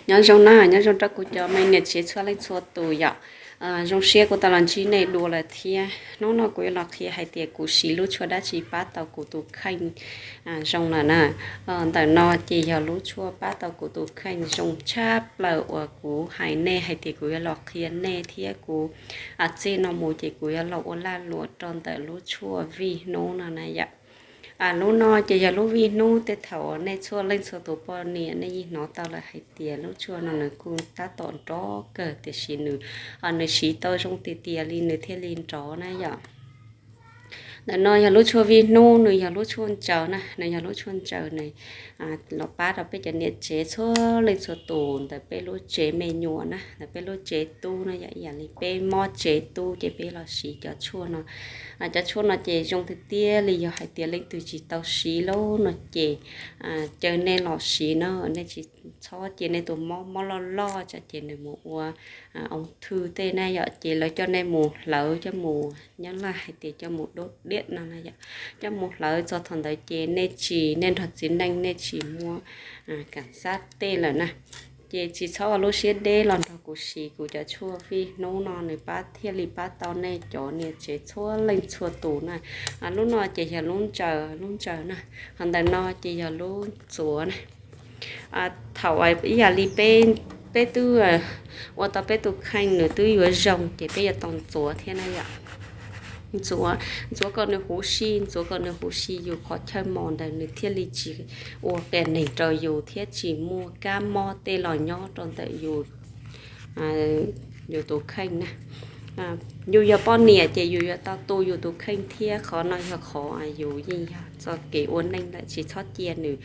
Nyob zoo na, nyob zoo rau kuv cov me niam tsev txhua leej txhua tus yom. Zoo siab kuv tau los ntsib nej dua lawm thiab. Hnub no kuv yuav los qhia hais tias kuv siv lub tshuaj dab tsi pab tau kuv tus kheej zoo lawm na. Ntawm no ces yog lub tshuaj pab tau kuv tus kheej zoo tshaj plaws uas kuv hais nej hais tias kuv yuav los qhia nej thiab kuv txij no mus ces kuv yuav los ua lag luam rau ntawm lub tshuaj vij hnub no na yom. Lub no ces yog lub vij hnub, tej thaum nej txhua leej txhua tus poj niam nej yeej hnov tau lawm hais tias lub tshuaj no nws kuj tab tom nrov kawg tiam sis nws, nws siv tau zoo tiag tiag li nws thiaj li nrov na yom. Ntawm no yog lub tshuaj vij hnub, nws yog lub tshuaj ntsaws na, nws yog lub tshuaj ntsaws nws los pab rau peb cov niam tsev txhua leej txhua tus ntawm peb lub tsev me nyuam na, ntawm peb lub tsev tub na yom. Ib yam li peb mob tsev tub ces peb los siv cov tshuaj no. Cov tshuaj no ces zoo tiag tiag li, yog hais tias leej twg tsis tau siv lawm no ces caw nej los siv na, nej tsis txhob cia nej tus mob mob loj loj tsam ces nws mus ua ung thư tej na yom, ces lawv coj nej mus hlawv, coj mus, nyob Nyab Laj hais tias coj mus đốt điện no na yom, coj mus hlawv txog thaum ntawd ces nej tsis, nej nrog txiv neej nej tsis muaj cảm giác tej lawm na. Ces tsis txhob ua lub siab deb, los nrog kuv siv kuv cov tshuaj vij hnub no, nws pab thiaj li pab tau nej cov niam tsev txhua leej txhua tus na. Lub no ces yog lub ntsaws, lub ntsaws na, ho ntawm no ces yog lub ntxuav na. Thaum ib yam li peb, peb twb ua tau peb tus kheej nws twb yuav zoo ces peb yuav tau ntxuav thiab na yom. Ntxuav, ntxuav kom nws huv si, ntxuav kom nws huv si yus qhov chaw mos ntawd nws thiaj li tsis ua qias neeg rau yus thiab tsis muaj kab mob tej los nyob rau ntawm yus, yus tus kheej na. Yus yog poj niam ces yus yuav tau tu yus tus kheej thiab, qhov no yog qhov yus yeej yog txoj kev ua neej lawm, tsis txhob cia nws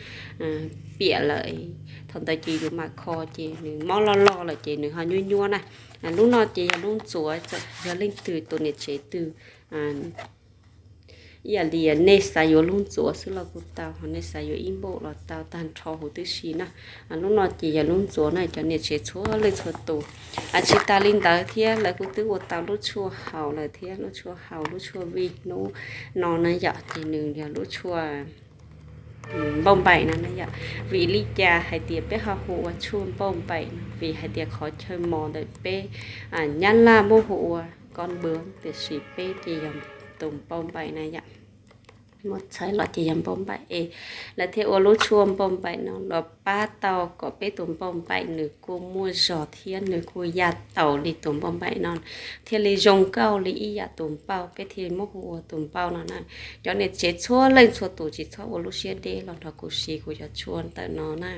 piam lawm, thaum ntawd ces yus mam kho ces nws mob loj loj lawm ces nws ho nyuaj nyuaj na. Lub no ces yog lub ntxuav, yog leej twg tus niam tsev twg ib yam li nej xav yuav lub ntxuav xwb los kuj tau, ho nej xav yuav ib npaum los tau, tag nrho huv tib si na. Lub no ces yog lub ntxuav na cov niam tsev txhua leej txhua tus. Tsis tas li ntawd thiab lawv kuj twb ua tau lub tshuaj haus lawm thiab, lub tshuaj haus, lub tshuaj vij hnub no na yom, ces nws yog lub tshuaj npauj npaim no na yom. Vim li cas hais tias peb ho hu ua tshuaj npauj npaim no? Vim hais tias qhov chaw mos ntawm peb Nyab Laj muab hu ua con bướm, tiam sis peb ces yog tus npauj npaim na yom. Muab txhais los ces yog npauj npaim es lawv thiaj ua lub tshuaj npauj npaim no los pab tau kom peb tus npauj npaim nws kuj muaj zog thiab nws kuj ya taus li tus npauj npaim no, thiaj li zoo nkauj li ib yam tus npauj, peb thiaj muab hu ua tus npauj no na. Cov niam tsev txhua leej txhua tus tsis txhob ua lub siab deb, los nrog kuv siv kuv cov tshuaj ntawm no na.